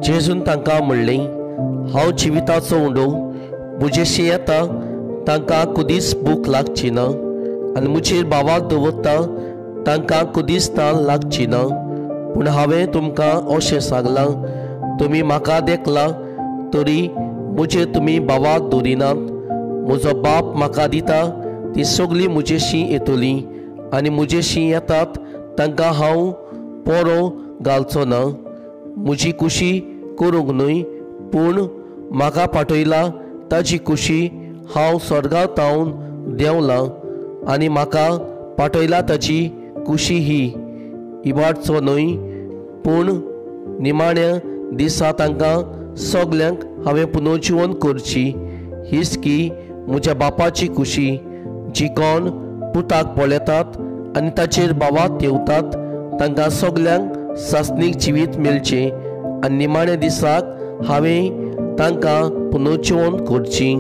जेजून तांकां म्हणलें, हांव जिविताचो उंडो, म्हजेशी येता तांकां कुदीस भूक लागची ना आनी म्हजेर भावाक दवरता तांकां कुदीस तान लागची ना. पूण हांवें तुमकां अशें सांगलां, तुमी म्हाका देखला तरी म्हजेर तुमी भावाक दवरिनात. म्हजो बाप म्हाका दिता ती सगळीं म्हजेशी येतलीं आनी म्हजेशी येतात तांकां हांव पोरो घालचो ना. म्हजी कुशी करूंक न्हय, पूण म्हाका पाठयला ताजी कुशी हांव स्वर्गार तावन देंवलां आनी म्हाका पाठयला ताजी कुशी ही इबाडचो न्हय, पूण निमाण्या दिसा तांकां सगल्यांक हांवें पुनर्जिवन करची. हीच की म्हज्या बापाची कुशी, जी कोण पुताक पळयतात आनी ताचेर भावाक देंवतात तांकां सगल्यांक सासणीक जिवीत मेळचें आनी निमाण्या दिसाक हांवें तांकां पुनर्जिवन करची.